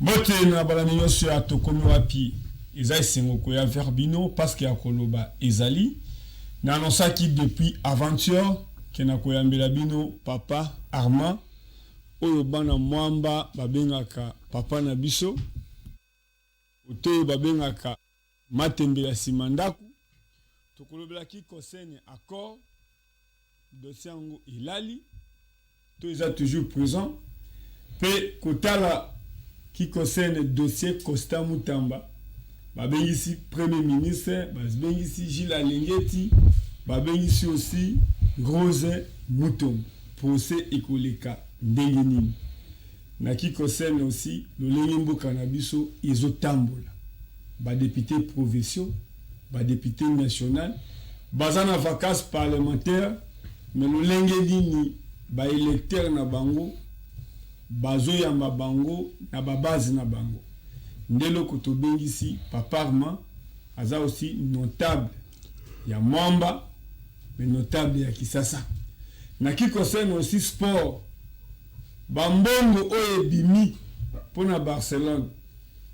Mbote na balandi nyonso ya Tokomi Wapi. Eza esengo koya vers bino parce que ya koloba ezali. Na annoncaki depuis avant-hier que nakoyambela bino papa Armand oyo bana Mwamba babengaka papa na biso, oto oyo babengaka Matembe ya sima ndaku. Tokolobelaki concerne accord, dossier yango elali to eza toujours présent, pe kotala qui concerne dossier Constant Mutamba, babengisi premier ministre, babengisi Jules Alingeti, babengisi aussi Rose Mutombo. Procès ekoleka ndenge nini? Na qui concerne aussi lolenge mboka na biso ezotambola, ba députés provinciaux, ba députés national baza na vacances parlementaires, mais lolenge nini ba électeurs na bango bazoyamba bango na ba base na bango? Nde eloko tobengisi papa Armand, aza aussi notable ya Mwamba, mais notable ya Kisasa. Na qui concerne aussi sport, bambongo oyo ebimi mpona Barcelone,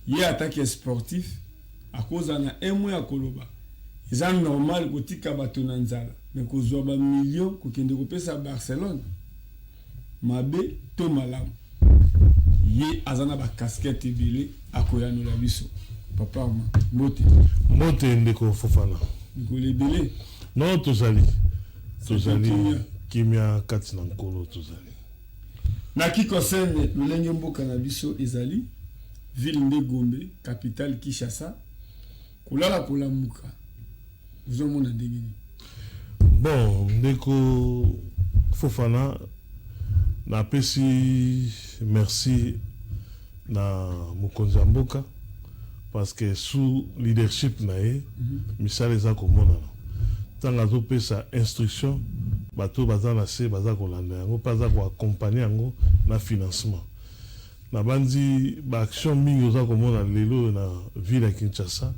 ye atake sportif akozala na un mois ya koloba eza normal kotika bato na nzala, mais kozwa bamillion kokende kopesa Barcelone, mabe to malamu? Ye aza na bacasquette ebele, akoyanola biso. Papa Armand, mbote. Mbote, ndeko Fofana. Mikolo ebele. Non, tozali, tozali kimia kati na Nkolo, tozali. Na qui concerne lolenge mboka na biso ezali, ville nde Gombe, capitale Kinshasa, kolala kolamuka, ozomona ndenge nini? Bon, ndeko Fofana, napesi merci na mokonzi ya mboka parce que sous leadership na ye misala eza komonana. Ntango azopesa instruction, bato baza na se baza kolanda yango mpe aza koaccompagner yango na financement. Nabandi baaction mingi oza komona lelo oyo na ville ya Kinshasa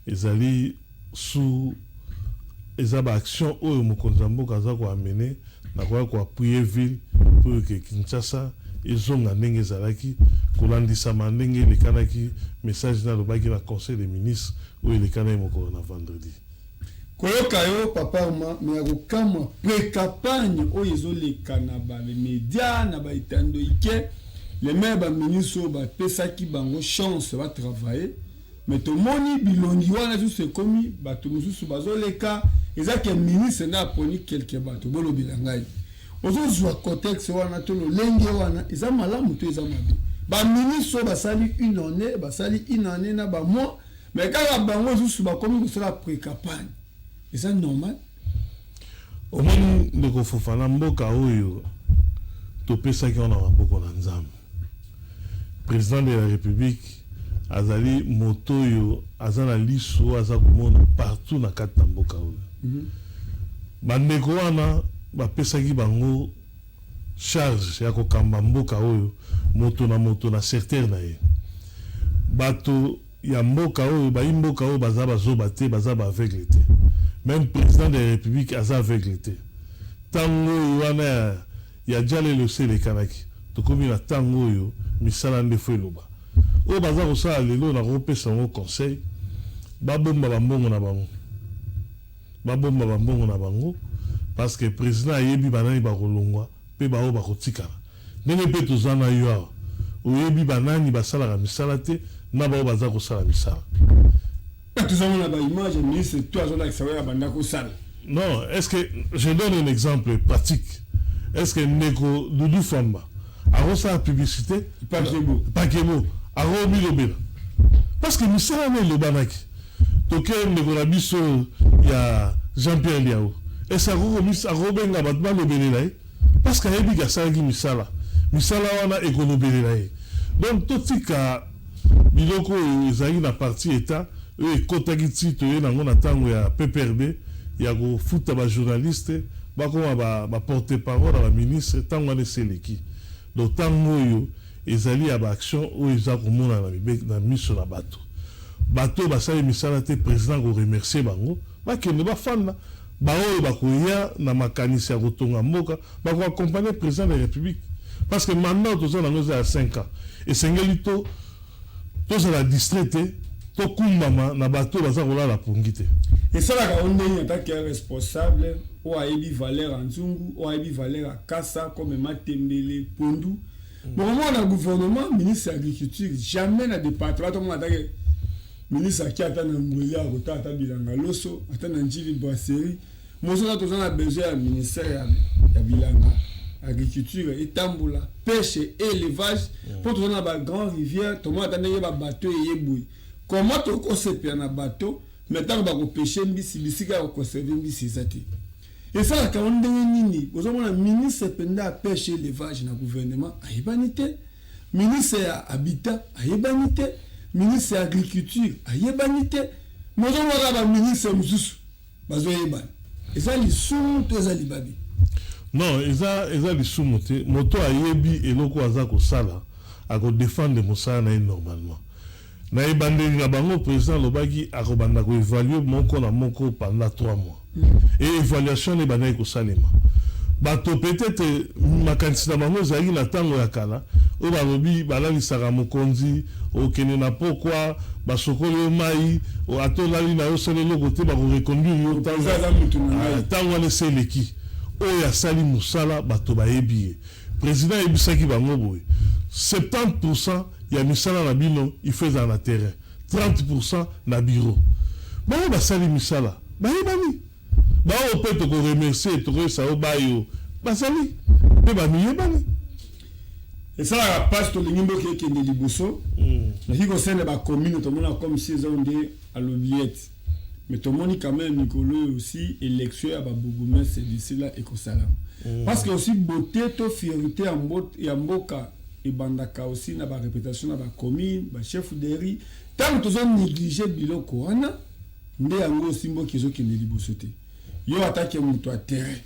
ezali sous, eza baaction oyo mokonzi ya mboka aza koamener na koya koappuyer ville mpo ke Kinshasa ezonga ndenge ezalaki, kolandisama ndenge elekanaki message nalobaki na conseil des ministres oyo elekanaki mokolo na vendredi. Koyoka yo, papa Armand, mais ya kokamwa, pré-campagne oyo ezoleka na bamédia na baetando ike, le maire, baministre oyo bapesaki bango chance batravailler, mais tomoni bilongi wana susu ekomi bato mosusu bazoleka. Eza ke ministre nde aponi quelque bato. Bolobela ngai, ozozwa contexte wana to lolenge wana eza malamu to eza mabe? Baministre oyo basali une année, basali une année na bamois, mais kaka bango lisusu bakomi kosala pré-campagne, eza normal? Omoni, ndeko Fofana, mboka oyo topesaki wana maboko na Nzambe. Président de la République azali moto oyo aza na liso oyo aza komona partout na kati na mboka oyo. Bandeko wana bapesaki bango charge ya kokamba mboka oyo, moto na moto na secteur na ye. Bato ya mboka oyo, bayi mboka oyo baza bazoba te, baza baaveugle te. Même président de la République aza aveugle te. Ntango oyo wana ya jalelo esi elekanaki. Tokomi na ntango oyo misala nde fo eloba. Oyo baza kosala lelo, nakopesa bango conseil: babomba bambongo na bango, babomba bambongo na bango, parce que président ayebi banani bakolongwa mpe baoyo bakotikala. Ndenge mpe toza na yo awa, oyebi banani basalaka misala te na baoyo baza kosala misala. Tozomona baimage, ministre to azolakisa oyo abanda kosala. Non, est-ce que je donne un exemple pratique: est-ce que ndeko Dudu Famba akosala publicité? Pakebo. Pakebo akomilobela parce que misala wana elobanaki. Toke ndeko na biso ya Jean-Pierre Liao, est-ce akobenga bato balobelela ye? Parce que ayebi asalaki misala, misala wana ekolobelela ye. Donc totika biloko oyo ezalaki na parti état, oyo ekɔtaki ti toye nango na ntango ya PPRD, ya kofuta bajournaliste bakoma baporte parole na baministre. Ntango wana esi eleki. Donc ntango oyo ezali ya baaction oyo eza komona na miso na bato. Bato oyo basali misala te, président koremercier bango, bakende bafanda. Baoyo bakoya na makanisi ya kotonga mboka bakoaccompagner président de la République. Parce que mandat oyo toza nango eza ya 5 ans. Esengeli to tozala distrait te, tokumbama na bato oyo baza kolala pongi te. Esalaka yo ndenge en tant que responsable oyo ayebi valeur ya nzungu, oyo ayebi valeur ya kasa comme matembele, pondu. Bokomona na gouvernement, ministre ya agriculture, jamais na département tomona atake ministre aki ata na Ngweli, akota ata bilanga loso, ata na Njili brasserie moso. Toza na besoin ya ministère ya bilanga, agriculture etambola, pêche et élevage, mpo toza na bagrand rivière. Tomona ata ndenge babateau eyebui, comment tokosepela na bateau, mais ntango bakopêcher mbisi, bisika ya koconserver mbisi eza te. Esalaka yo ndenge nini ozomona ministre mpenza ya pêche, élevage na gouvernement ayebani te, ministre ya habitat ayebani te, ministre ya agriculture ayebani te, mozomona baministre mosusu bazoyebana? Eza lisumu to eza libabi? Non, eza lisumu te. Moto ayebi eloko aza kosala, akodéfendre mosala na ye normalement. Na ebandeli na bango, président alobaki akobanda koévaluer moko na moko pendant 3 mois. E évaluation ebandaki kosalema. Bato peut-être makanisi na bango ezalaki na ntango ya kala oyo balobi balalisaka mokonzi, okende na pokwa, basokoli yo mai, ata olali na yo, osala eloko te, bakoreconduire yo. Ntango wana ese eleki. Oyo asali mosala, bato bayebi ye. Président ayebisaki bango boye: 70% ya misala na bino, il faut ezala na terrain, 30% na bureau. Bango basali misala, bayebani. Baoyo mpe tokoremercier, tokoyesa yo, bayo bazali mpe bamiyebani. Esalaka mpasi. Tolingi mboka ekende liboso. Naki kosala bacommune, tomona comme si eza nde à l'oubliette, mais tomoni quand même mikolo oyo aussi élection ya babourgmestre d'ici là ekosalama, parce que aussi beauté to fierté ya mboka ebandaka aussi na baréputation na bacommune, bachef de rue. Ntango tozonégliger biloko wana, nde yango osi mboka ezokende liboso te. Yo atake moto ya terrain,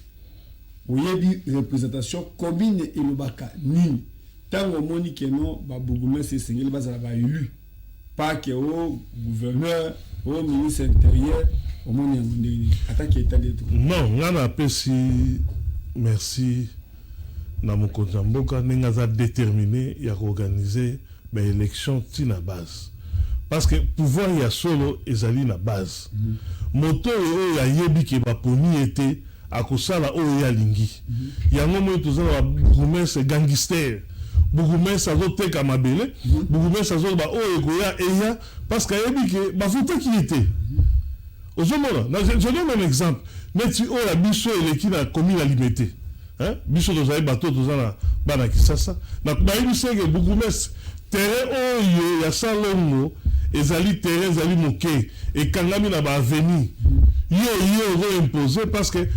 oyebi représentation commune elobaka nini. Ntango omoni keno babourgmestre esengeli bazala baélu, pas ke o gouverneur, o ministre intérieur, omoni yango ndenge nini atake état de droit? Non, nga napesi merci na mokonzi ya mboka ndenge aza déterminé ya koorganiser baélection ntina base, parce que pouvoir ya solo ezali na base. Moto oyo ayebi ke baponi ye te, akosala oyo ye alingi. Yango moi toza na babourgmestre gangster. Bourgmestre azoteka mabele, bourgmestre azoloba oyo ekoya eya, parce que ayebi ke bafutaki ye te. Ozomona, je donne un exemple neti oyo ya biso eleki na commune ya Limete. Biso tozali bato, toza na bana Kisasa. Bayebisi eke bourgmestre, terrain oyo ya Salongo ezali terrain ezali moke, ekangami na baavenue. Yo ozoimpose parce que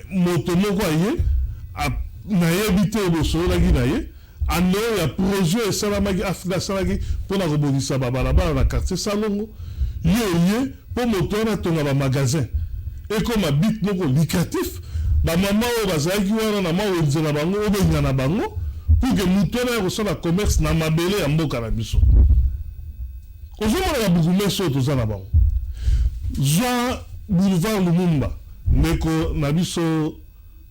moto moko aye, nayebi te bosololaki na ye ane oyo ya projet esalamaki, Afrika asalaki mpona kobongisa babalabala na quartier Salongo. Yo ye mpo moto wana atonga bamagasin, ekoma but moko lucratif. Bamama oyo bazalaki wana na mawenze na bango, obenga na bango pour que moto wana ya kosala commerce na mabele ya mboka na biso. Ozomona babourgmestre oyo toza na bango. Zwa boulevard Lumumba, ndeko na biso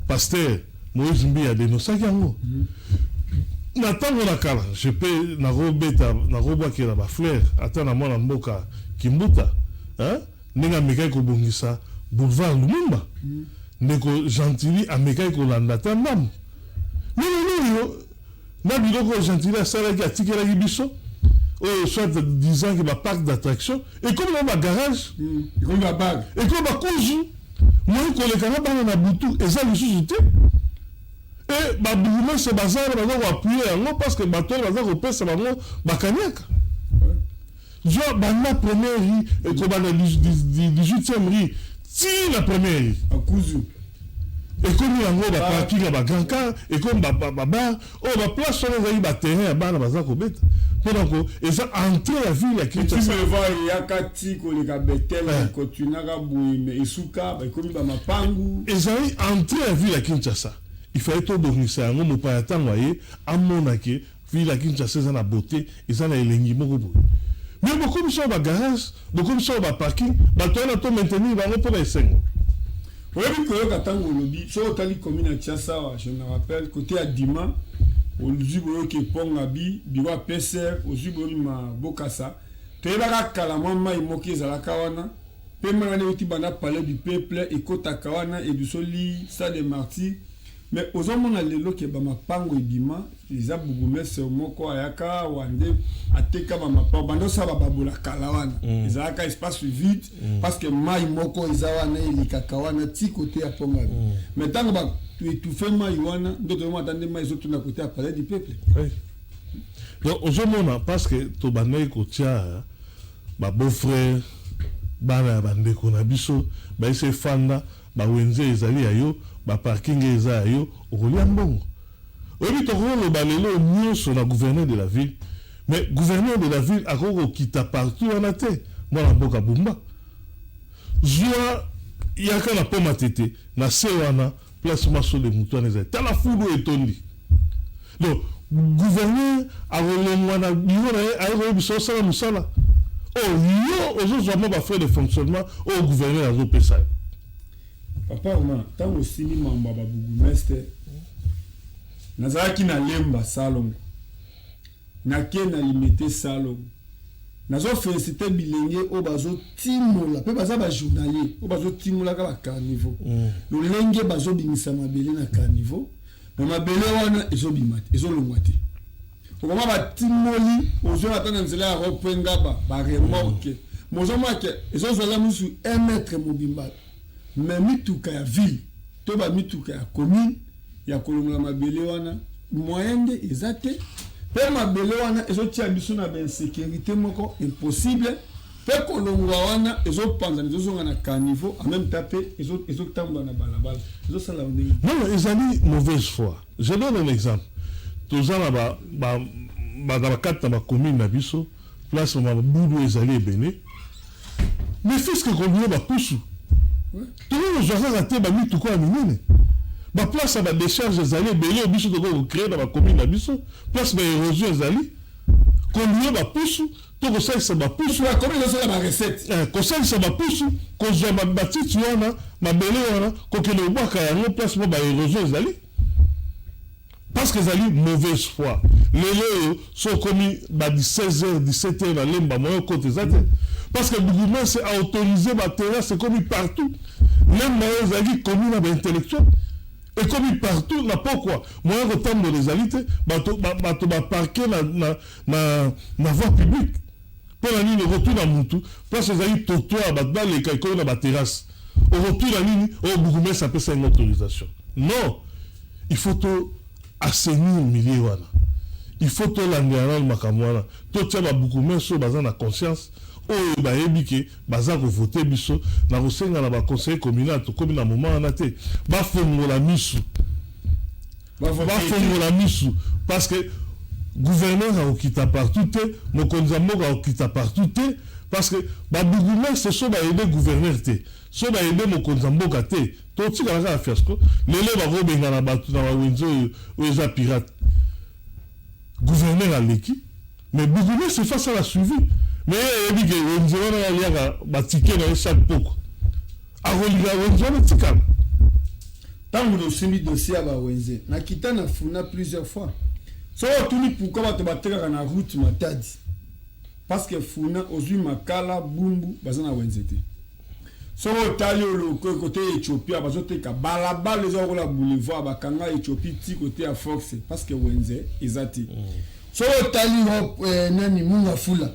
pasteur Moïse Mbiye adénonçaki yango na ntango na kala. Je peux nakobeta, nakobwakela bafleur ata na mwana mboka Kimbuta, ndenge amekaki kobongisa boulevard Lumumba. Ndeko Gentili amekaki kolanda ata ndambo. Lelo oyo na biloko oyo Gentili asalaki, atikelaki biso oyo soit disant ke baparc d'attraction ekomi na bagarage. Ekomi babar. Ekomi bakuzu, moyi koleka na bana na butu eza lisusu te. E babourgmestre baza wana, baza koappuyer yango parce que bato wana baza kopesa bango bakaniaka. Zwa banda première rue, ekobanda 18e rue ti na première rue. Akuzu. Ekomi yango baparking ya bagrand car, ekomi babar oyo baplace wana ezali baterrain ya bana baza kobeta mpona ko eza entrée ya ville ya Kinshasa. Eyaka ti koleka Betel, ekotunaka boye, mais esuka ekomi bamapangu. Ezali entrée ya ville ya Kinshasa. Il fallait tobongisa yango, mopaya ntango aye amona ke ville ya Kinshasa eza na beauté, eza na elengi moko boye. Mais bokomisi oyo bagarage, bokomisi oyo baparking, bato wana to maintenir bango mpona esengo. Oyebi koyoka ntango olobi, soki otali commune ya Kinshasa awa, je me rappelle côté ya Dima. Ozwi boyoki eponga bi biro ya PCR, ozwi boyobima Bokasa. Toyebaka kala mwa mai moko ezalaka wana, mpe mai wana euti banda Palais du Peuple, ekotaka wana, edusoli Stade des Martyrs. Mais ozomona lelo ke bamapango ebima, eza bourgmestre moko ayaka awa nde ateka bamapango, banda osala bababola kala wana. Ezalaka espace vide, parce que mai moko eza wana, elekaka wana ti kote ya Pongabi. Mais ntango baétouffe mai wana, nde tozomona ata nde mai ezotunda kote ya Palais du Peuple. Oui. Donc ozomona, parce que tobandaki kotia babeau-frère, bana ya bandeko na biso, bayesi efanda, bawenze ezali ya yo, baparking eza ya yo, okolia mbongo. Oyebi, tokoloba lelo nyonso na gouverneur de la ville, mais gouverneur de la ville akoki kokita partout wana te. Mwana mboka Bumba, zwa yaka na Poma Tete na se wana, place masole motu wana ezali, tala fulu etondi. Donc gouverneur akolongwa na biro na ye, aye koyebisa osala mosala oyo yo ozozwa mwa bafrais de fonctionnement oyo gouverneur azopesa yo. Papa Romain, ntango osili mambo ya babourgmestre, nazalaki na Lemba Salongo, nake na Limete Salongo, nazoféliciter bilenge oyo bazotimola, mpe baza bajournalier oyo bazotimolaka bacaniveau. Lolenge bazobimisa mabele na caniveau, mais mabele wana ezobima te, ezolongwa te. Okoma batimoli, ozwa ata na nzela ya rond-point Ngaba, baremorque mozomona ke ezozwala mosusu 1 mètre mobimba, mais mituka ya ville to bamituka ya commune ya kolongola mabele wana, moyen nde eza te. Mpe mabele wana ezotia biso na bainsécurité moko impossible, mpe kolongwa wana ezopanzana, ezozonga na caniveau, en même temps mpe ezotambola na balabala, ezosala ndenge. Non, ezali mauvaise foi. Je donne un exemple: toza na na bakati na bacommune na biso, place mabulu ezali ebele, mais fiske kolia bapusu, tokoki kozwa kaka te bamituka ya minene. Baplace ya badécharge ezali ebele oyo biso tokoki kocréer na bacommune na biso. Place baérosion ezali, kolia bapusu to kosalisa bapusu. Bacommune ezosala barecette. Kosalisa bapusu, kozwa batiti wana, mabele wana, kokende kobwaka yango place mo baérosion ezali, parce que ezali mauvaise foi. Lelo oyo, so okomi ba 16 heures, 17 heures na Lemba, moyen okota eza te, parce que bourgmestre a autorisé baterrasse ekomi partout. Lemba oyo ezalaki komi na baintellectuel, ekomi partout. Na pokwa, moyen kotambola ezali te, bato baparke na voie publique. Mpo na nini? Okotuna mutu, place ezali trottoir, bato baleka, ekomi na baterrasse. Okotuna nini? Oyo bourgmestre apesa yango autorisation. Non, il faut to assainir milieu wana, il faut tolandela nano makambo wana, totia babourgmestre oyo baza na conscience, oyo bayebi ke baza kovote biso. Na kosenga na baconseiller communal, tokomi na moment wana te, bafongola misu, bafongola misu, parce que gouverneur akokita partout te, mokonzi ya mboka akokita partout te, parce que babourgmestre so bayede gouverneur te, so bayede mokonzi ya mboka te, totikala kaka fiasco. Lelo bakobengana bato na bawenze oyo oyo eza pirate, gouverneur aleki, mais bourgmestre face à la suivi, mais ye ayebi ke wenze wana aliaka batike na ye chaque poko, akolinga wenze wana etikala. Ntango tosimbi dossier ya bawenze, nakita na Funa plusieurs fois. Soki otuni pourquoi bato batekaka na route Matadi, parce que Funa, ozwi Makala, Bumbu, baza na wenze te. Soki otali oloko kote Éthiopia, bazoteka balabala eza lokola boulevard, bakanga Éthiopie ti kote ya Fox, parce que wenze eza te. Soki otali nani, Munga Fula,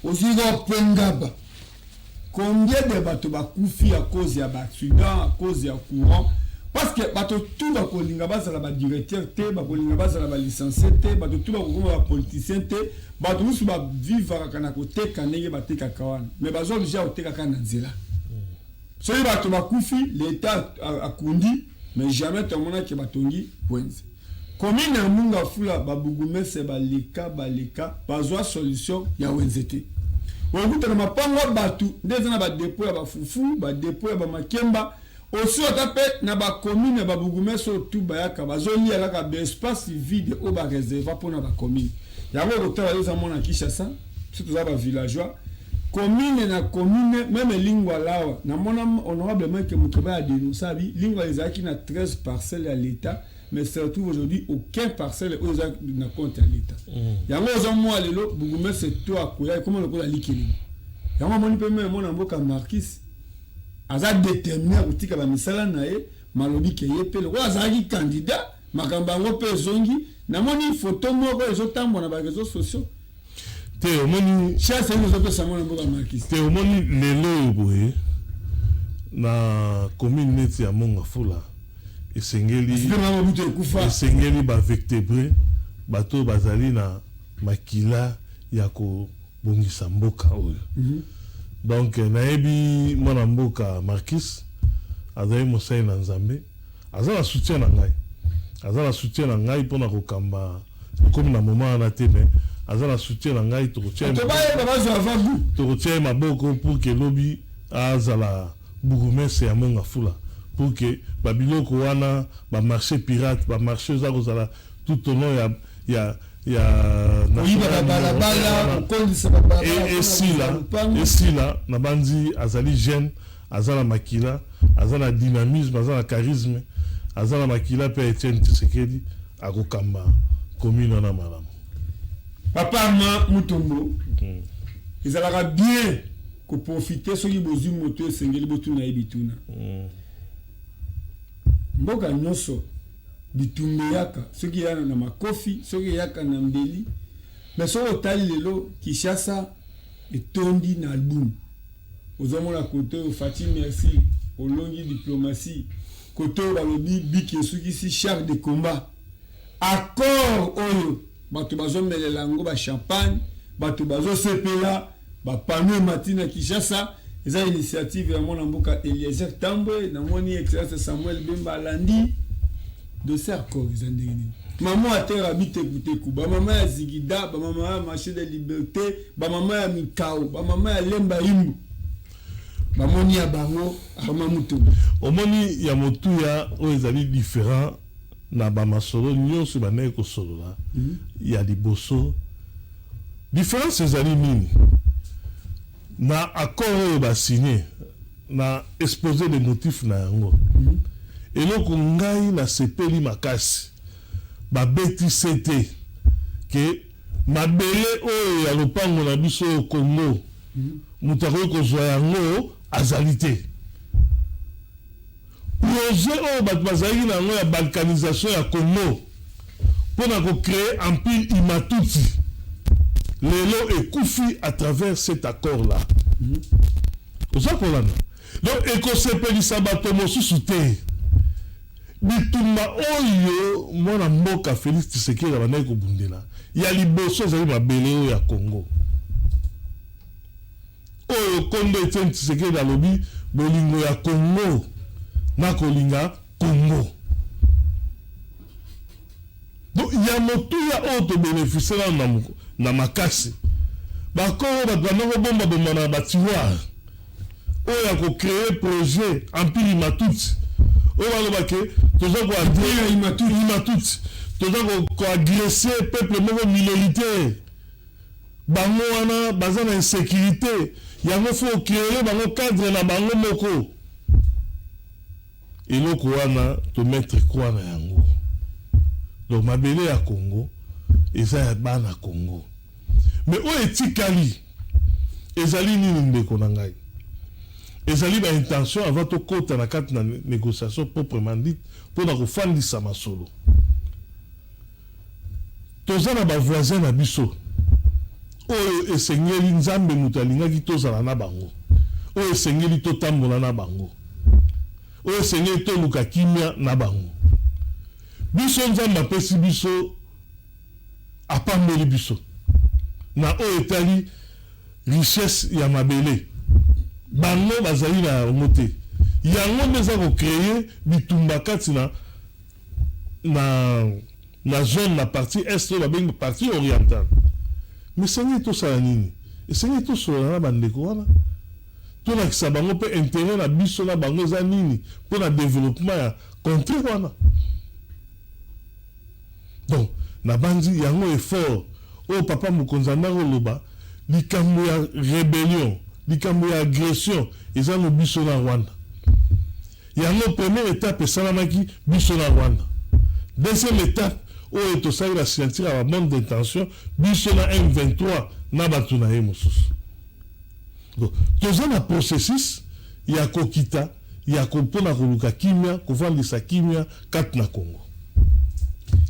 ozwi rond-point Ngaba, combien de bato bakufi à cause ya baaccident, à cause ya courant? Parce que bato tu bakolinga bazala badirecteur te, bakolinga bazala balicencié te, bato tu bakokoma bapoliticien te. Bato mosusu bavivaka na koteka ndenge batekaka wana, mais baza obligé ya koteka kaka na nzela. Soki bato bakufi, l'État akundi, mais jamais tomonaki batongi wenze. Commune ya Munga Fula, babourgmestre baleka baleka, bazwa solution ya wenze te. Okutana mapango ya bato nde eza na badépôt ya bafufu, badépôt ya bamakemba. Osi ata mpe na bacommune ya babourgmestre oyo tu bayaka, bazolia kaka baespace vide oyo bareserva mpona bacommune yango. Okotala yo eza mwana Kinshasa, biso toza bavillageois. Commune na commune, même Lingwala awa, namona honorable Mike Mukeba ya dénonce abi Lingwala ezalaki na 13 parcelle ya l'État. Mais se retrouve aujourd'hui aucun parcelle oyo eza na compte ya l'État. Yango ozomona lelo bourgmestre to akoya, ekoma lokola likelelo. Yango amoni mpe me mwana mboka Markis aza déterminé ya kotika bamisala na ye. Malobi ke ye mpe lokola azalaki candidat, makambo yango mpe ezongi. Namoni photo moko ezotambola na baréseaux sociaux. Te, omoni. Chance nini ozopesa mwana mboka Markis? Te, omoni, lelo oyo boye na commune neti ya Mont Ngafula, esengeli Mobutu ekufa. Esengeli bavertébré, bato oyo bazali na makila ya kobongisa mboka oyo. Donc nayebi mwana mboka Markis azali mosali na Nzambe, aza na soutien na ngai, aza na soutien na ngai mpona kokamba. Ekomi na moment wana te, mais aza na soutien na ngai. Tokotia Bato bayeba, bazwa vagu. Tokotia ye maboko pour ke lobi azala bourgmestre ya Mont Ngafula, pour ke babiloko wana, bamarché pirate, bamarché eza kozala tout au long ya Koyiba babalabala, kokondisa babalabala. Esila, esila. Na bandi azali jeune, aza na makila, aza na dynamisme, aza na charisme, aza na makila mpe ya Etienne Tshisekedi. Akokamba commune wana malamu. Papa Armand Mutombo, ezalaka bien koprofiter soki bozwi moto, esengeli botuna ye bituna. Mboka nyonso bitumba eyaka, soki eyaka na makofi, soki eyaka na mbeli. Mais soki otali lelo, Kinshasa etondi na album. Ozomona kote oyo Fatshi merci, olongi diplomatie. Kote oyo balobi biki esukisi char de combat. Accord oyo bato bazomelela yango bachampagne, bato bazosepela, bapanneau emati na Kinshasa. Eza initiative ya mwana mboka Eliezer Tambwe. Namoni excellence Samuel Bemba alandi dossier. Accord eza ndenge nini? Mama atera bitekuteku, bamama ya Zigida, bamama ya Marché de Liberté, bamama ya Mikao, bamama ya Lemba Imbu bamoni ya bango. Armand Mutombo. Omoni, ya motuya oyo ezali différent na bamasolo nyonso bandaki kosolola ya liboso, différence ezali nini na accord oyo basigné? Na exposé de motif na yango, eloko ngai nasepeli makasi, babeti sete ke mabele oyo ya lopango na biso oyo Congo, moto akoki kozwa yango azali te. Projet oyo bato bazalaki na yango ya balkanisation ya Congo mpona kocréer empire Hima-Tutsi, lelo ekufi à travers cet accord là. Oza kolanda? Donc ekosepelisa bato mosusu te. Bitumba oyo mwana mboka Félix Tshisekedi abandaki kobundela ya liboso ezali mabele oyo ya Congo, oyo kondo Etienne Tshisekedi alobi bolingo ya Congo na kolinga Congo. Donc ya motuya oyo tobénéficie nano na makasi, bakoro bato banda kobombabomba na batiroir oyo ya kocréer projet empire Hima-Tutsi, oyo balobake toza Hima-Tutsi, toza koagresser peuple moko minoritaire. Bango wana baza na insécurité, yango faut ocréer bango cadre na bango moko. Eloko wana tomettre croix na yango. Donc mabele ya Congo eza ya bana Congo. Mais oyo etikali ezali nini, ndeko na ngai? Ezali baintention avant tokɔta na kati na négociation proprement dite mpona kofandisa masolo. Toza na bavoisin na biso oyo esengeli, Nzambe moto alingaki tozala na bango, oyo esengeli totambola na bango, oyo esengeli toluka kimia na bango. Biso Nzambe apesi biso, apamboli biso na oyo etali richesse ya mabele. Bango bazali na yango te. Yango nde eza kocréer bitumba kati na zone, na partie est oyo babengi partie orientale. Mais esengeli tosala nini? Esengeli tosolola na bandeko wana, tolakisa bango mpe intérêt na biso na bango eza nini mpo na développement ya contrée wana. Donc nabandi yango effort oyo papa mokonzi andaki oloba, likambo ya rébellion, likambo ya agression eza no biso na Rwanda. Yango première étape esalamaki biso na Rwanda. Deuxième étape oyo tosali ba signature ya ba bonne d'intention biso na M23 na bato na ye mosusu. Donc toza na processus ya kokita ya ko mpona koluka kimia, kovandisa kimia kati na Congo.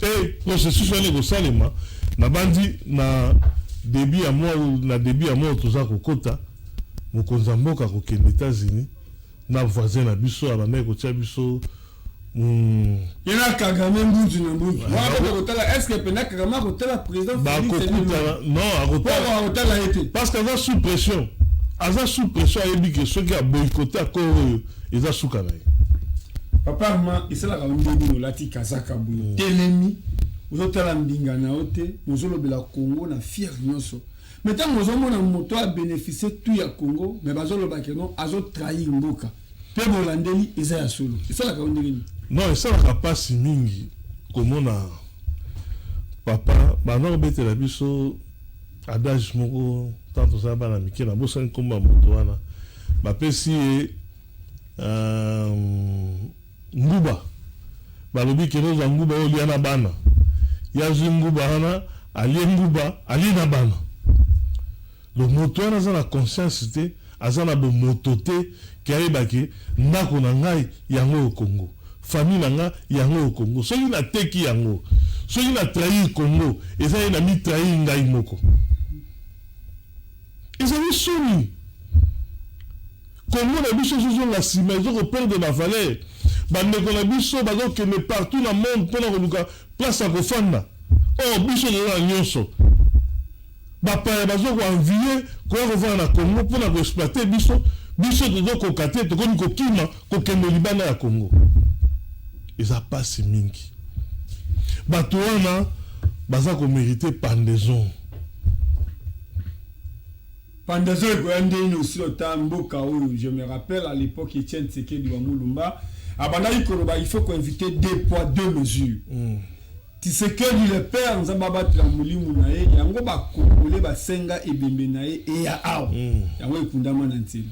E processus wana ekosalema nabandi na début ya mois, na début ya mois toza kokota, mokonzi ya mboka akokende États-Unis na voisin na biso abandaki kotia biso. Ye na Kagame, mbunzu na mbunzu wana mpe kotala. Est ce que mpenza Kagame akotala président? Bakokutana, non, akotala. Akotala ye te. Parce que aza sous pression, aza sous pression. Ayebi ke soki aboycotter accord oyo, eza suka na ye. Papa Armand, esalaka ndenge nini olati kazaka boye, telemi, ozotala mbinga na yo te, ozolobela Congo na fierté nyonso, mais ntango ozomona moto abénéficie tout ya Congo, mais bazoloba ke non, azotrahir mboka, mpe bolandeli eza ya solo, esalaka yo ndenge nini? Non, esalaka mpasi mingi komona papa banda kobetela biso adage moko ntango tozala bana mike. Nabosani nkombo ya moto wana. Bapesi ye nguba, balobi kende ozwa nguba oyo olia na bana. Ye azwi nguba wana, alie nguba, alie na bana. Donc moto wana aza na conscience te, aza na bomoto te ke ayebake ndako na ngai yango oyo Congo, famille na nga yango oyo Congo. Soki nateki yango, soki na trahir Congo, eza ye na mitrahir ngai moko. Ezali soni. Congo na biso ezozonga nsima, ezokoperdre na valeur. Bandeko na biso bazokende partout na monde mpona koluka place ya kofanda. Or biso toza na nyonso. Bapaya bazokoenvier koya kovanda na Congo mpona koexploiter biso. Biso tozokoka te, tokomi kokima, kokende libanda ya Congo. Eza mpasi mingi. Bato wana baza komériter pendaison. Pendaison ekoya ndenge osi ota mboka oyo. Je me rappelle, à l'époque, Etienne Tshisekedi wa Mulumba abandaki koloba: il faut koéviter deux poids deux mesures. Tshisekedi le père, Nzambe abatela molimo na ye, yango bakongole basenga ebembe na ye eya awa. Yango ekundama na nzela.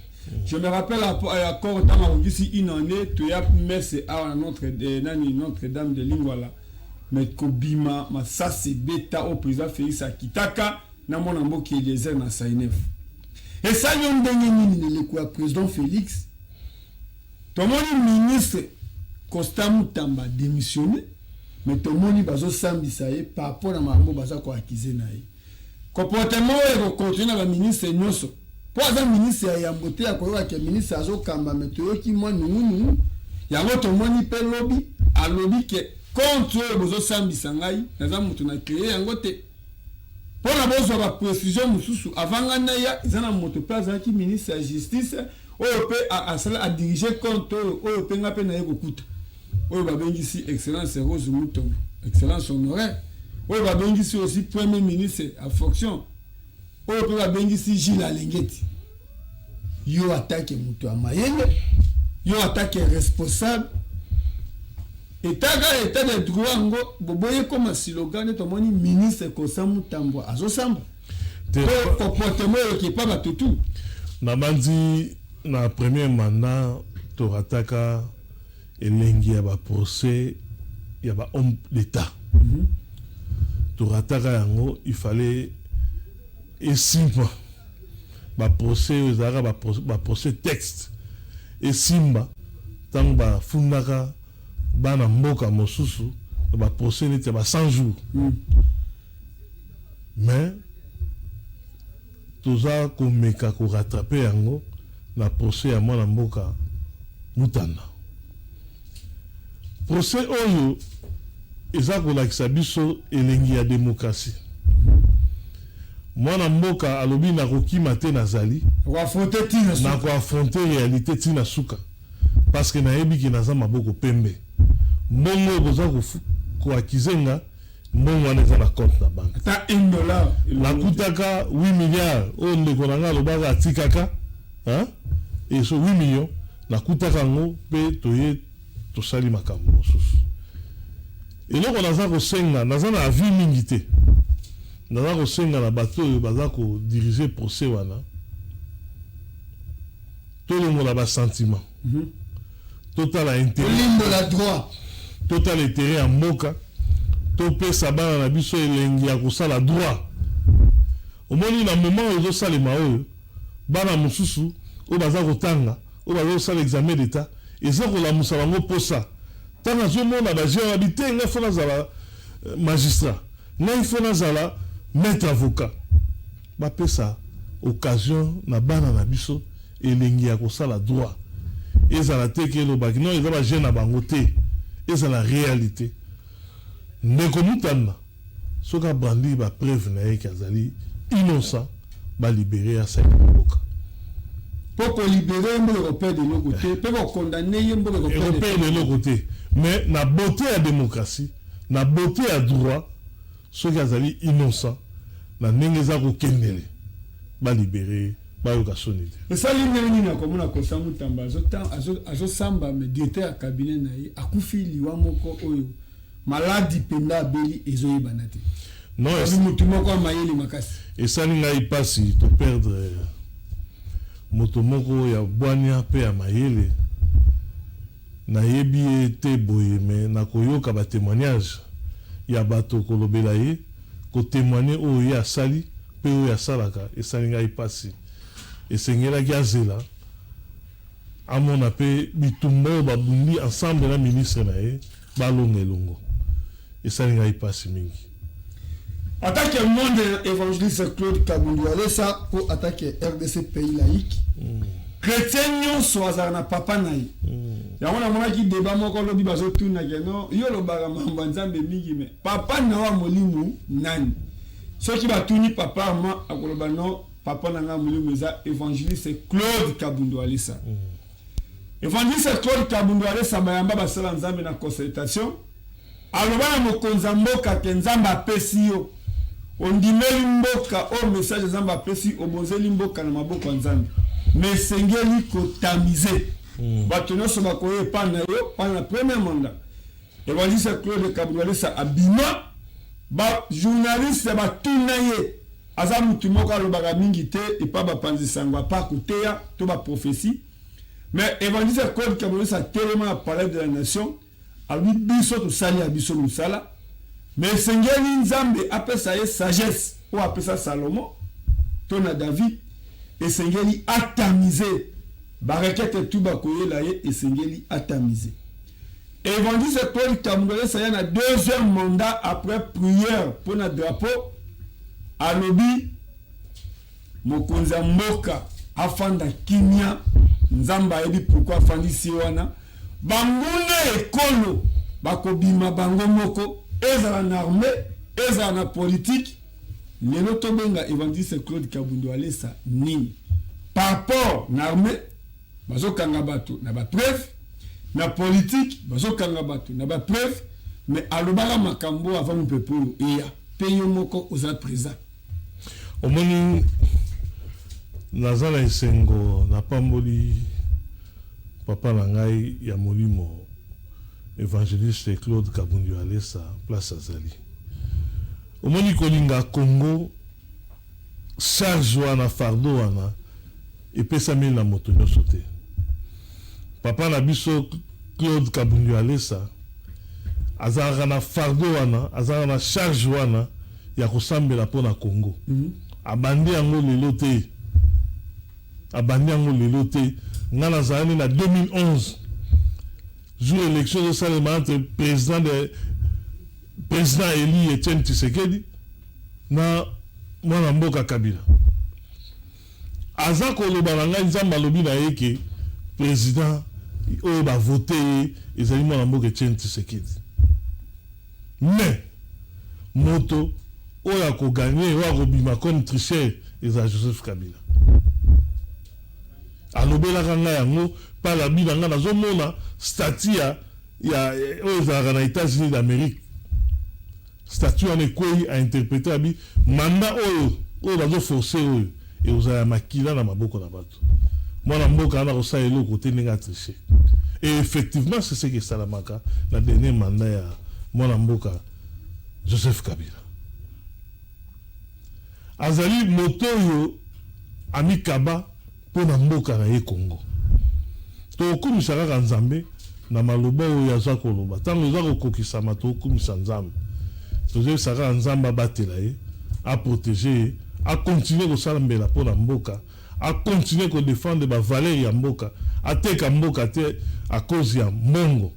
Je me rappelle, accord ntango akokisi une année, toya messe awa na notre nani, Notre Dame de Lingwala, mais kobima, masasi ebeta oyo président Félix akitaka na mwana mboka Eliezer na Sainef. Esali yo ndenge nini na eleko ya président Félix? Tomoni ministre Constant Mutamba démissionné, mais tomoni bazosambisa ye par rapport na makambo baza koaccuser na ye. Comportement oyo ekocontinuer na baministre nyonso? Mpo aza ministre ya yambo te ya koyoka ministre azokamba, me toyoki mwa nungunungu yango. Tomoni mpe lobi alobi ke compte oyo bozosambisa ngai, naza moto na créé yango te. Mpo na bozwa baprécision mosusu, avant ngai naya, eza na moto mpe azalaki ministre ya Justice oyo mpe asala, adirige compte oyo, oyo mpe nga mpe naye kokuta, oyo babengisi Excellence Rose Mutombo, Excellence honoraire, oyo babengisi aussi premier ministre en fonction, oyo mpe babengisi Gilles Alingeti. Yo atake moto ya mayele, yo atake responsable, etaka état de droit yango boboyi ekoma slogan nde tomoni ministre Constant Mutamba azosamba to comportement oyo ekepa bato tu. Nabandi na premier mandat, torataka elengi ya baprocès ya bahomme d'État. Torataka yango. Il fallait esimba baprocès oyo ezalaka baprocès texte, esimba ntango bafundaka bana mboka mosusu na baprocès neti ya ba 100 jours. Mais toza komeka korattraper yango na procès ya mwana mboka Mutanda. Procès oyo eza kolakisa biso elengi ya démocratie. Mwana mboka alobi: nakokima te, nazali nakoaffronter réalité ntina suka, parce que nayebi ke naza maboko pembe. Mbongo oyo boza koaccuser nga, mbongo wana eza na compte na banque. Ata 1 dollar. Nakutaka 8 milliards oyo ndeko na nga alobaka atikaka eso 8 millions, nakutaka yango mpe toye tosali makambo mosusu. Eloko naza kosenga, naza na avis mingi te, naza kosenga na bato oyo baza kodiriger procès wana, tolongola basentiment, totala intérêt. Tolimbola droit. Totala interet ya mboka, topesa bana na biso elengi ya kosala droit. Omoni na moment oyo ezosalema oyo, bana mosusu oyo baza kotanga, oyo baza kosala examen d'etat, eza kolamusa bango posa. Tango azomona ba jeunes wana, te ngai faut nazala magistrat, ngai faut nazala maitre avocat. Bapesa occasion na bana na biso elengi ya kosala droit. Ezala te ke elobaki non eza ba jeunes na bango te, ezala realite. Ndeko Mutanda soki a brandir ba preuves na ye ke azali innocent, ba liberer ye asalela mboka. Po ko liberer ye mboka eko perdre eloko te, pe ko condamner ye mboka eko perdre eloko te. Mais na beaute ya democratie, na beaute ya droit, soki azali innocent na ndenge eza kokendele, ba liberer ye, bayoka soni te. Esali ndenge nini na komona Constant Mutamba azo samba mais directeur ya cabinet na ye akufi liwa moko oyo maladi penza abeli ezo yebana te. Non, Azali mutu moko ya mayele makasi. Esali ngai pasi to perdre moto moko ya bwania pe ya mayele. Nayebi ye te boye mais nakoyoka ba temoignages ya bato kolobela ye, ko temoigner oyo ye asali pe oyo asalaka esali ngai pasi. Esengelaki azela amona pe bitumba oyo babundi ensemble na ministre na ye balonga elongo. Esali ngai pasi mingi. Attaque ya monde ya evangeliste Claude Kabundu Walesa po attaque ya rdc pays laïque. Chretien nionso azalaka na papa na ye. Yango namonaki debat moko lobi bazotuna ke non yo olobaka makambo ya Nzambe mingi mais papa na yo ya molimo nani? Soki batuni papa Armand akoloba non papa na ngai ya molimo eza evangeliste Claude Kabundu Walesa. Evangeliste Claude Kabundu Walesa bayamba basala Nzambe na concertation. Aloba na mokonzi ya mboka ke Nzambe apesi yo, ondimeli mboka oyo message Nzambe apesi, obonzeli mboka na maboko ya Nzambe. Mais esengeli ko tamiser bato nionso bakoya epa na yo wana na premier mandat. Evangeliste Claude Kabund Walesa abima, ba journalistes batuna ye, aza mutu moko alobaka mingi te epa bapanzi sango à part koteya to ba propheties. Mais Evangeliste Claude Kabund Walesa atelema na palais de la nation, Alobi biso tosali ya biso musala mais esengeli Nzambe apesa ye sagesse oyo apesa Salomon to na David, esengeli a tamiser ba requetes tout bakoyela ye esengeli a tamiser. Evangeliste Claude Kabundalesa aya na deuxième mandat après prière pona drapeau alobi Mokonzi ya mboka afanda kimia, Nzambe ayebi pourquoi afandisi ye wana. Banguna ya ekolo bakobima bango moko, ezala na armee, ezala na politique. Lelo tobenga Evangeliste Claude Kabundo Walesa nini? Par rapport na armee, bazokanga bato na ba preuves, na politique bazokanga bato na ba preuves, mais alobaka makambo avant mopepe oyo eya, pe yo moko oza present. Omoni naza na esengo na pamboli papa na ngai ya molimo evangeliste Claude Kabundi Walesa place azali. Omoni kolinga Congo charge wana fardeau wana epesameli na moto nionso te. Papa na biso Claude Kabundi Walesa azalaka na fardeau wana, azalaka na charge wana ya kosambela mpo na Congo. Abandi yango lelo te. Abandi yango lelo te. Nga nazala nde na 2011 jour election ezosalema entre president de president elu Etienne Tshisekedi na mwana mboka Kabila. Aza koloba na ngai Nzambe alobi na ye ke president oyo ba vote ye ezali mwana mboka Etienne Tshisekedi. Mais moto oyo ako gagner oyo akobima comme tricheur ezala Joseph Kabila. Alobelaka ngai yango pe alabi na ngai nazo mona statut ya ya oyo ezalaka na Etats Unis d'Amerique. Statut wana ekweyi a interpreter abi mandat oyo oyo bazo forcer oyo ekozala ya makila na maboko na batu. Mwana mboka wana akosala eloko te ndenge a tricher. Et effectivement c'est ce qui esalamaka na dernier mandat ya mwana mboka Joseph Kabila. Azali moto oyo amikaba mpo na mboka na ye Congo. Tokokumisa kaka Nzambe. Na maloba oyo aza koloba, ntango eza kokokisama, tokumisa Nzambe. Tozoyebisa kaka Nzambe abatela ye, aprotéger ye, acontinuer kosala mbela mpo na mboka, acontinuer kodéfendre bavaleur ya mboka, ateka mboka te à cause ya mbongo,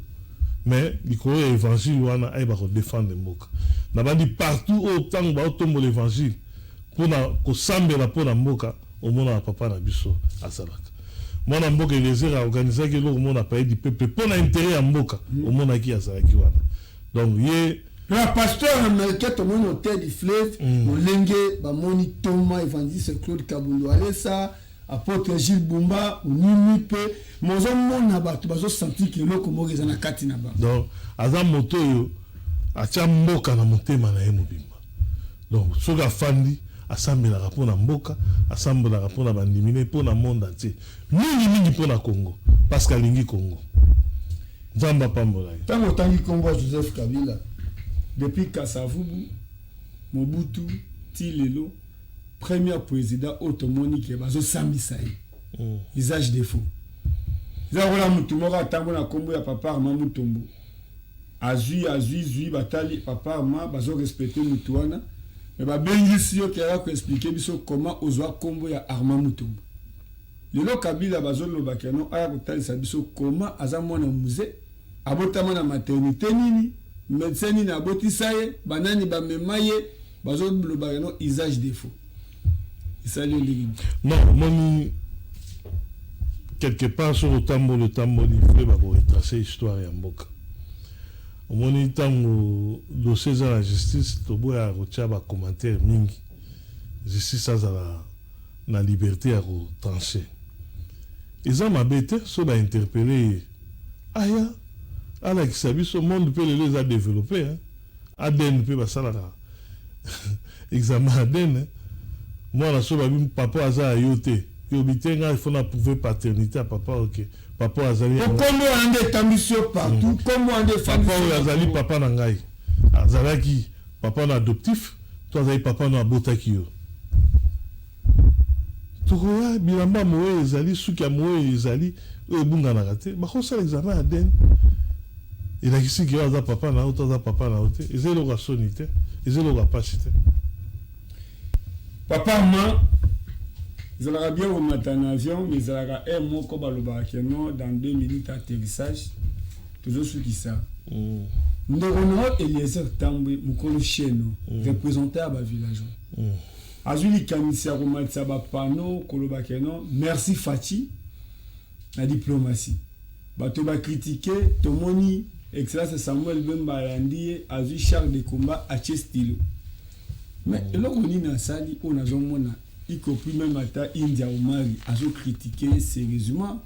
mais likolo ya évangile wana ayeba kodéfendre mboka. Na bandi partout oyo ntango baotombola évangile mpona kosambela mpo na mboka, omonaka papa na biso azalaka mwana mboka. Eliezer aorganisaki eloko mona Palais du Peuple mpo na intérêt ya mboka, omonaki azalaki wana. Donc ye Na pasteur américain, tomoni Hôtel du Fleuve, lolenge bamoni Toma évangéliste Claude Kabundo Alesa, apôtre Gilles Bumba onimi mpe mozomona bato bazosentir ke eloko moko eza na kati na bango. Donc aza moto oyo atia mboka na motema na ye mobimba. Donc soki afandi, asambelaka mpo na mboka, asambelaka mpo na bandimi ne, mpo na monde entier, mingimingi mpo na Congo, parce que alingi Congo. Nzambe apambola ye. Ntango otangi nkombo ya Joseph Kabila, Depuis Kasavubu, Mobutu ti lelo, premier président oyo tomoni ke bazosambisa ye usage de faux, eza lokola motu moko atambo na nkombo ya papa Armand Mutombo, azwi azwi zwi, batali papa Armand, bazorespecter motu wana, me babengisi yo keyaka koexpliquer biso comment ozwa nkombo ya Armand Mutombo. Lelo Kabila bazoloba keno aya kotalisa biso comment aza mwana Mzee, abotama na maternité nini, médecin nini abotisa ye, banani bamema ye. Bazoloba keno usage de faux esali yo ndenge? Non, omoni, quelque part soki otamboli, otamboli, faut bakoretracer histoire ya mboka. Omoni, ntango dossier eza na justice, toboyaka kotia bacommentaire mingi. Justice azala na liberté ya kotrancher. Eza mabe te so bainterpeller ye, aya alakisa biso. Monde mpe lelo eza développé, hein? ADN mpe basalaka examen ADN. Mwana so babi papa aza ya yo te, yobi te, ngai faut na prouver paternité ya papa. Ok, papa azali Nkombo wana nde etambisi yo partout, nkombo wana nde. Papa oyo azali papa na ngai, azalaki papa na adoptif to azali papa no abotaki yo? Tokoya bilamba moye ezali, suki ya moye ezali oyo ebunganaka te. Bakosala examen ADN, elakisi ke oyo aza papa na yo to aza papa na yo te. Eza eloko ya soni te, eza eloko ya pasi te. Papa Armand, ezalaka bien komata na avion, mais ezalaka air moko balobaka ke non, dans 2 minutes atterrissage. Tozosukisa. Ndeko na yo Eliezer Tambwe, mokolo chaîne, représentant ya bavillageois, azwi likanisi ya komatisa bapanneau koloba ke non, merci Fatshi na diplomatie. Bato bacritiquer. Tomoni excellence Samuel Bemba alandi ye, azwi char de combat, atie stylo. Mais eloko nini asali oyo nazomona, y compris même ata India Omari azocritiquer sérieusement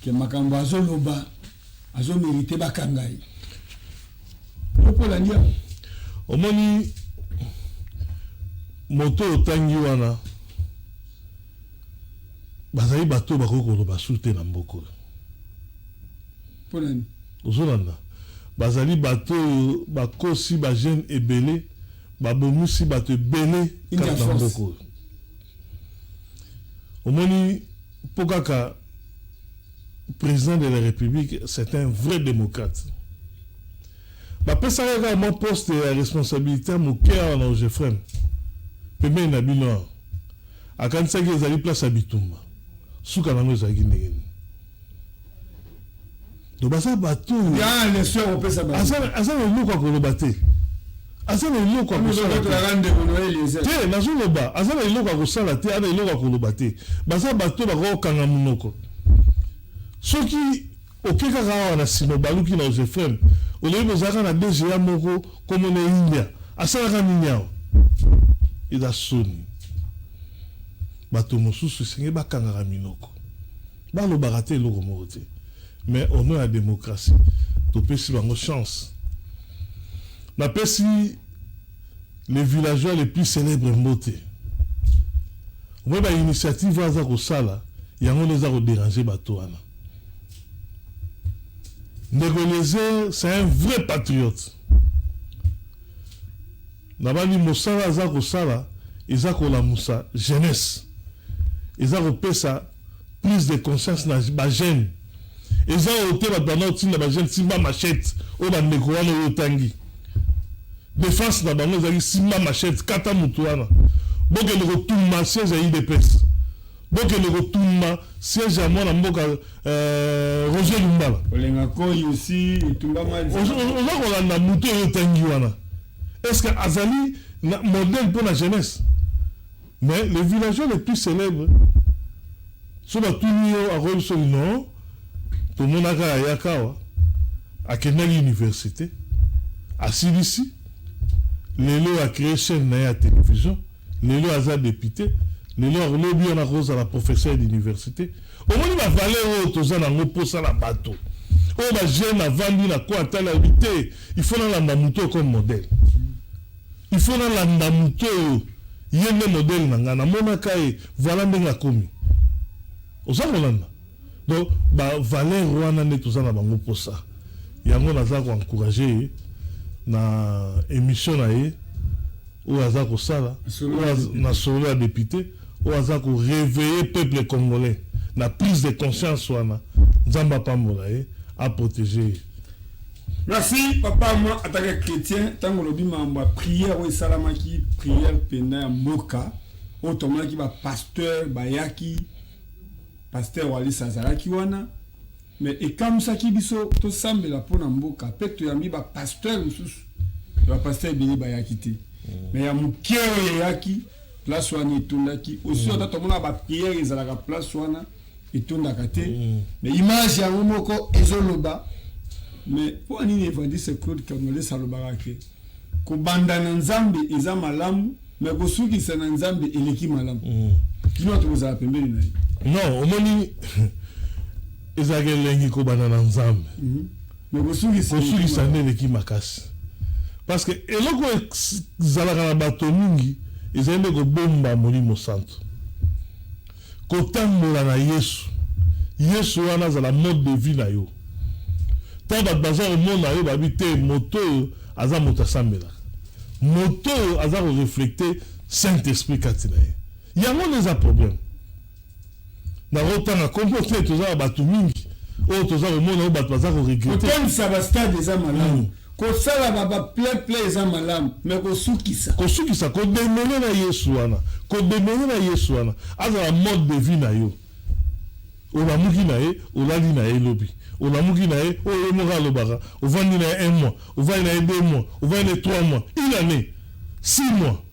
ke makambo azoloba, azomériter bakanga ye? Mpo olandi yango? Omoni, moto oyo otangi wana, bazali bato oyo bakoki koloba su te na mboka oyo. Mpo nani? Ozolanda, bazali bato oyo bakosi bajeune ebele, babomisi bato ebele kati na mboka oyo. Omoni, mpo kaka président de la République, c'est un vrai démocrate. Bapesaka kaka mwa poste ya responsabilité moke awa na Ogefrem pembeni na bino awa, akanisaki ezali place ya bitumba. Suka nango ezalaki ndenge nini? Donc baza bato oyo aza na eloko ya koloba te, aza na eloko ya kosala te. Nazoloba, aza na eloko ya kosala te, aza na eloko ya koloba te. Baza bato bakokanga monoko. Soki oke kaka awa na nsima, obaluki na Ogefrem, olobi bozalaka na DGA moko komona India, asalaka nini awa? Eza soni. Bato mosusu esengeli bakangaka minoko, balobaka te eloko moko te. Mais au nom ya démocratie, topesi bango chance. Napesi les villageois les plus célèbres mbote. Omoi, bainitiative oyo aza kosala yango nde eza kodéranger bato wana. Ndeko Eliezer, c'est un vrai patriote. Nabandi mosala aza kosala, eza kolamusa jeunesse, eza kopesa prise de conscience na bajeune. Eza oyo te bato banda kotinda ba jeunes simba machette oyo ba ndeko wana oyo otangi. Defense na bango ezalaki simba machette kata mutu wana. Bokende kotumba siège ya udps. Bokende kotumba siège ya mwana mboka Roger Lumbala. Olenga Koyi aussi etumbama. Oza kolanda mutu oyo otangi wana. Est ce que azali na modèle pona jeunesse? Mais le villageois le plus celebre soki batuni yo akoyebisa yo non tomonaka ayaka awa akendaki universite asilisi lelo a cree chaine na ye ya television lelo aza depute lelo lobi wana akozala professeur d'universite. Omoni ba valeur oyo toza nango posa na bato oyo ba jeune avandi na coin atali alobi te il faut nalanda moto oyo comme modèle. Il faut na landa mutu oyo ye nde modèle na nga na monaka ye voilà ndenge akomi oza kolanda donc ba valeur wana nde toza na bango posa yango naza ko encourager ye na emission na ye oyo aza kosala na solo ya depute oyo aza ko reveiller peuple congolais na prise de conscience wana Nzambe apambola ye a proteger ye. Merci papa moi en tant que chretien tango olobi mambo ya prière oyo esalamaki prière penda ya mboka oyo tomonaki ba pasteur bayaki pasteur Walisa azalaki wana mais ekamwisaki biso tosambela mpo na mboka mpe toyambi ba pasteur mosusu ba pasteur ebele bayaki te mais ya moke oyo eyaki place wana etondaki aussi ata tomonaka ba prière ezalaka place wana etondaka te mais image yango moko ezoloba. Mais mpo nini évangéliste Claude Kamales alobaka ke kobanda na Nzambe eza malamu mais kosukisa na Nzambe eleki malamu? Bino bato kozala pembeni na ye. Non, omoni ezalaka elengi kobanda na Nzambe, mais kosukisa kosukisa nde eleki makasi, parce que eloko ezalaka na bato mingi ezali nde kobomba Molimo Santo. Kotambola na Yesu. Yesu wana azala mode de vie na yo. Tango bato baza komona yo babi te moto oyo aza moto asambelaka. Moto oyo aza ko reflecter Saint Esprit kati na ye. Yango nde eza problème. Nakotanga kombo te, toza na bato mingi oyo toza komona oyo bato baza ko regretter. Kotondisa ba stade eza malamu. Kosala ba ba plein plein eza malamu mais kosukisa. Kosukisa ko demeurer na Yesu wana, ko demeurer na Yesu wana azala mode de vie na yo. Olamuki na ye, olali na ye lobi, olamuki na ye oyo ye moko alobaka, ovandi na ye un mois, ovandi na ye deux mois, ovandi na ye trois mois, une annee, 6 mois.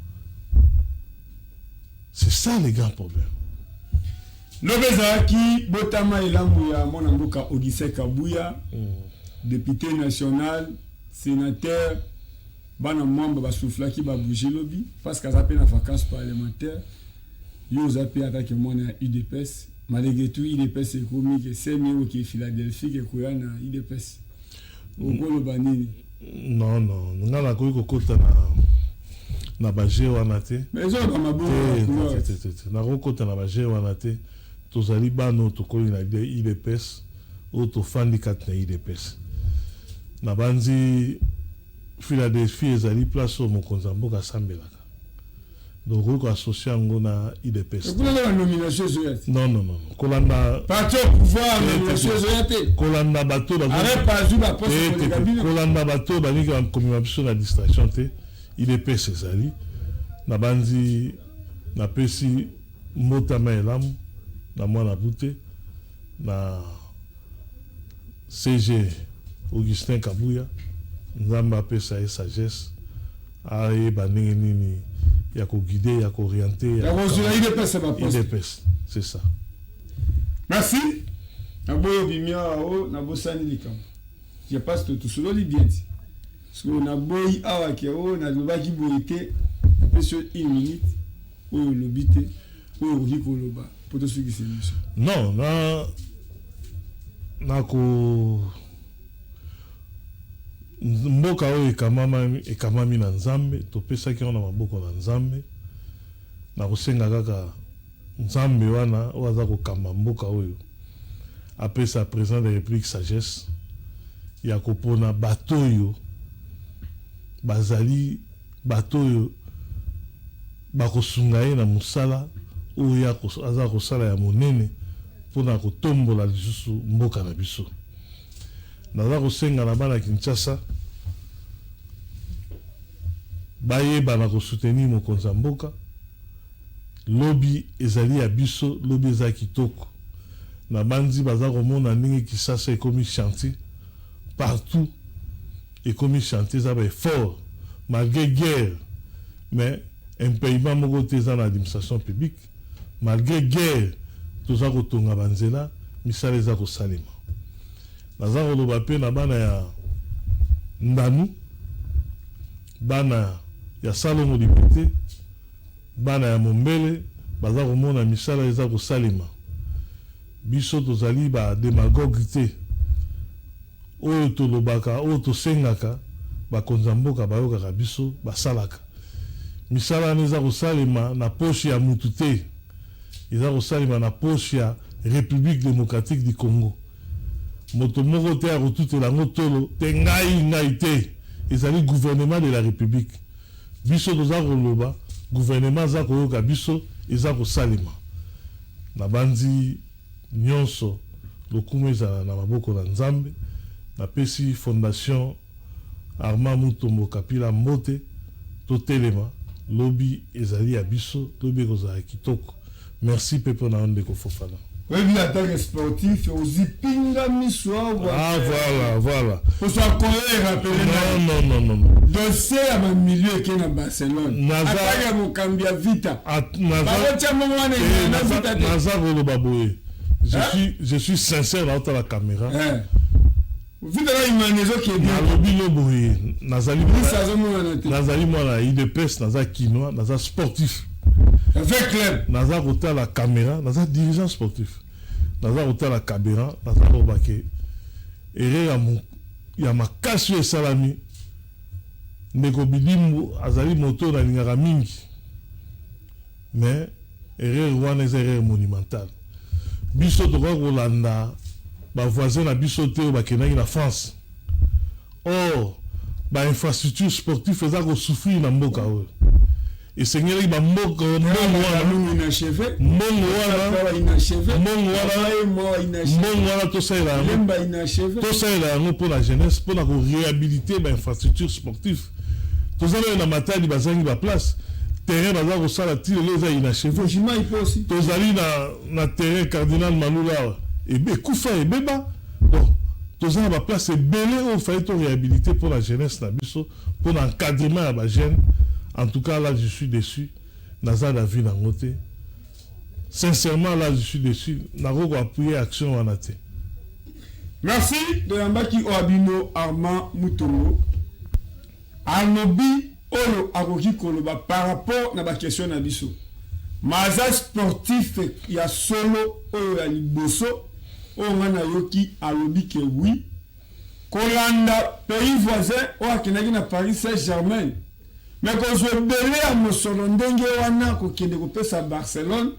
C'est ça le grand problème. Lobi ezalaki botama elamu ya mwana mboka Augustin Kabuya, député national, sénateur. Bana mwamba basoufflaki babougie lobi parce que aza mpe na vacances parlementaire. Yo oza mpe atake mwana ya UDPS. Malgré tout, UDPS ekomi ke semi oke Philadelphie ke koya na UDPS, okoloba nini? Non, nga nakoki kokota na bajeu wana te. Mais ezoloba mabongo. Te, te, te, nakokota na bajeu wana te. Tozali bana oyo tokoli na UDPS, oyo tofandi kati na UDPS. Nabanzi Philadelphie ezali place oyo mokonzi ya mboka asambelaka, donc okoki koassocier yango na UDPS. Kuna nde banomination ezoya te. Non, kolanda Parti au pouvoir, nomination ezoya te. Kolanda bato Arrête, azwi baposte koleka bino. Kolanda bato oyo balingi komema biso na distraction te. UDPS ezali. Nabanzi napesi mbotama elamu na mwana bute na SG Augustin Kabuya. Nzambe apesa ye sagesse, ayeba ndenge nini ya koguider, ya koorienter. Ya kozwela UDPS baposte. UDPS, c'est ça. Merci. Naboyi obimi awa o nabosani likambo. Je pense que tosololi bien ti sikoyo naboyi awa ke o nalobaki boye te. Napesi yo une minute, oyo olobi te, oyo okoki koloba mpo tosukisa émission. Non, na nako mboka oyo ekamami na Nzambe, topesaki yango na maboko na Nzambe. Nakosenga kaka Nzambe wana oyo aza kokamba mboka oyo apesa président de la République sagesse ya kopona bato oyo bazali bato oyo bakosunga ye na mosala oyo aza kosala ya monene. mpo na kotombola lisusu mboka na biso. Naza kosenga na bana Kinshasa bayeba na ko soutenir mokonzi ya mboka. Lobi ezali ya biso, lobi eza kitoko. Nabanzi baza komona ndenge Kisasa ekomi chantier partout, ekomi chantier, eza ba effort malgre guerre mais impayement moko te eza na administration publique. Malgre guerre toza kotonga ba nzela, misala eza kosalema. Naza koloba pe na bana ya Ndanu, bana ya Salongo Limete, bana ya Mombele baza komona misala eza kosalema. Biso tozali ba demagogues te. Oyo tolobaka, oyo tosengaka, bakonzi ya mboka bayokaka biso, basalaka. Misala wana eza kosalema na poche ya mutu te. Eza kosalema na poche ya Republique democratique du Congo. Moto moko te akotutela yango tolo te ngai, ngai te. Ezali gouvernement de la Republique. Biso toza koloba, gouvernement aza koyoka biso, eza kosalema. Nabanzi nionso lokumu ezala na maboko na Nzambe. Napesi Fondation Armand Mutombo Kapila mbote. Totelema, lobi ezali ya biso, lobi ekozala kitoko. Merci pe pona yo ndeko Fofana. Oyebi en tant que sportif ozipinga miso awa. Ah voilà voilà. Poso akoye rappeler. Non non non non non. Dossier ya ba millions eke na Barcelone. Naza Attaque ya mokambi ya Vita. At, naza Bakotia mbongo wana eh, na naza Vita te. naza koloba boye. Je Hein? suis je suis sincère na otala caméra. Eh. Vita na Imani ezokende. Nalobi no boye, nazali Miso azomonana te. nazali mwana ya UDPS, naza kinois, naza sportif. Avec club. Naza kotala caméra, naza dirigeant sportif. Naza kotala caméra, naza koloba ke erreur ya ya makasi oyo esalami ndeko Bidimbu azali moto oyo nalingaka mingi mais erreur wana eza erreur monumentale. Biso tokoki kolanda ba voisins na biso te oyo bakendaki na France. Or ba infrastructures sportives eza ko souffrir na mboka oyo. Esengelaki ba mboka mbongo wana mbongo wana mbongo wana mbongo wana tosalela yango tosalela yango mpo na jeunesse mpo na ko réhabiliter ba infrastructures sportives. Toza nayo na Matadi bazangi ba place terrain baza kosala ti lelo eza inachevé. Tozali na na terrain Cardinal Malula awa ekufa ebeba. Donc toza na ba place ebele oyo fallait to réhabiliter mpo na jeunesse na biso, mpo na encadrement ya ba jeunes. En tout cas là je suis déçu, naza na vie nango te. Sincèrement là je suis déçu, nakoki ko appuyer action wana te. Merci toyambaki oyo bino Armand Mutombo alobi oyo akoki koloba par rapport na ba question na biso. Maza sportif ya solo oyo ya liboso oyo nga nayoki alobi ke oui kolanda pays voisin oyo akendaki na Paris Saint-Germain mais kozwa ebele ya mosolo ndenge wana kokende kopesa Barcelone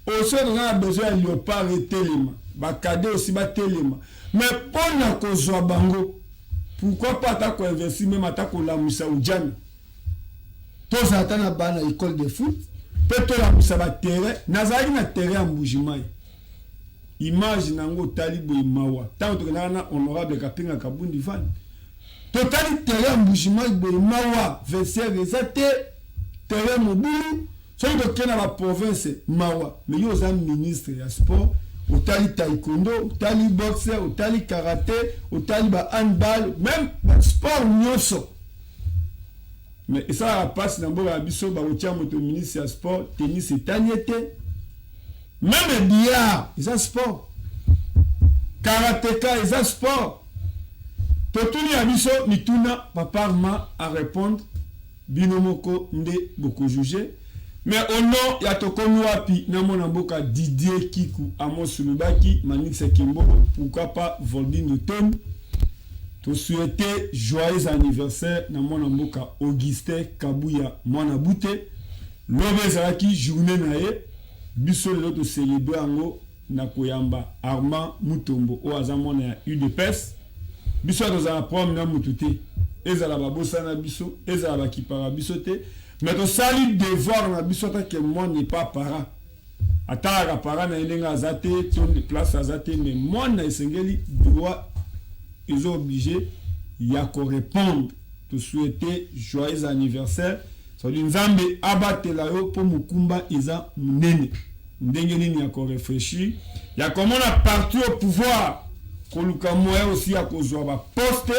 aussi toza na besoin ya Léopard etelema ba cadets aussi batelema mais mpona kozwa bango pourquoi pas ata koinvestir même ata kolamwisa ujana tozala ata na bana école de foot mpe tolamwisa baterrain. Nazalaki na terrain ya Mbujimai, image nango otali boye mawa. Ntango tokendaka na honorable Kapinga Kabundi Van, totali terrain ya Mbujimai boye mawa, vestiaire eza te, terrain mobulu. Soki tokende na baprovince mawa. Mais yo oza ministre ya sport, otali taekwondo, otali boxe, otali karaté, otali ba handball, même basport nyonso. Mais esalaka mpasi na mboka na biso, bakotia moto ministre ya sport, tennis etali ye te, même billard eza sport, karateka eza sport. Totuni ya biso mituna, papa Armand arépondre, bino moko nde bokojuge. Mais au nom ya Tokomi Wapi na mwana mboka Didier Kiku, Amos Lubaki, Manix Kembo, pourquoi pas Voldine Tom, tosouhaite joyeux anniversaire na mwana mboka Augustin Kabuya mwana Bute. Lobi ezalaki journée na ye, biso lelo tocélébre yango na koyamba Armand Mutombo oyo aza mwana ya UDPS. Biso tozala na problème na mutu te, ezala babosana biso, ezala bakipaka biso te, mais tosali devoir na biso atake moi n'est pas parent. Atalaka parent na ye ndenge aza te, to place aza te, mais mwana esengeli droit eza obligé ya korépondre. Tosouhaite joyeux anniversaire. Sadi Nzambe abatela yo, mpo mokumba eza monene. Ndenge nini ya koréfléchir, ya komona parti au pouvoir koluka moyen aussi ya kozwa baposte,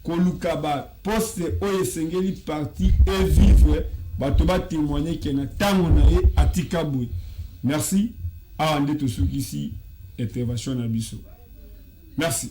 koluka baposte oyo esengeli parti evivre, bato batémoigne ke na ntango na ye atika boye. Merci. Awa nde tosukisi intervention na biso. Merci.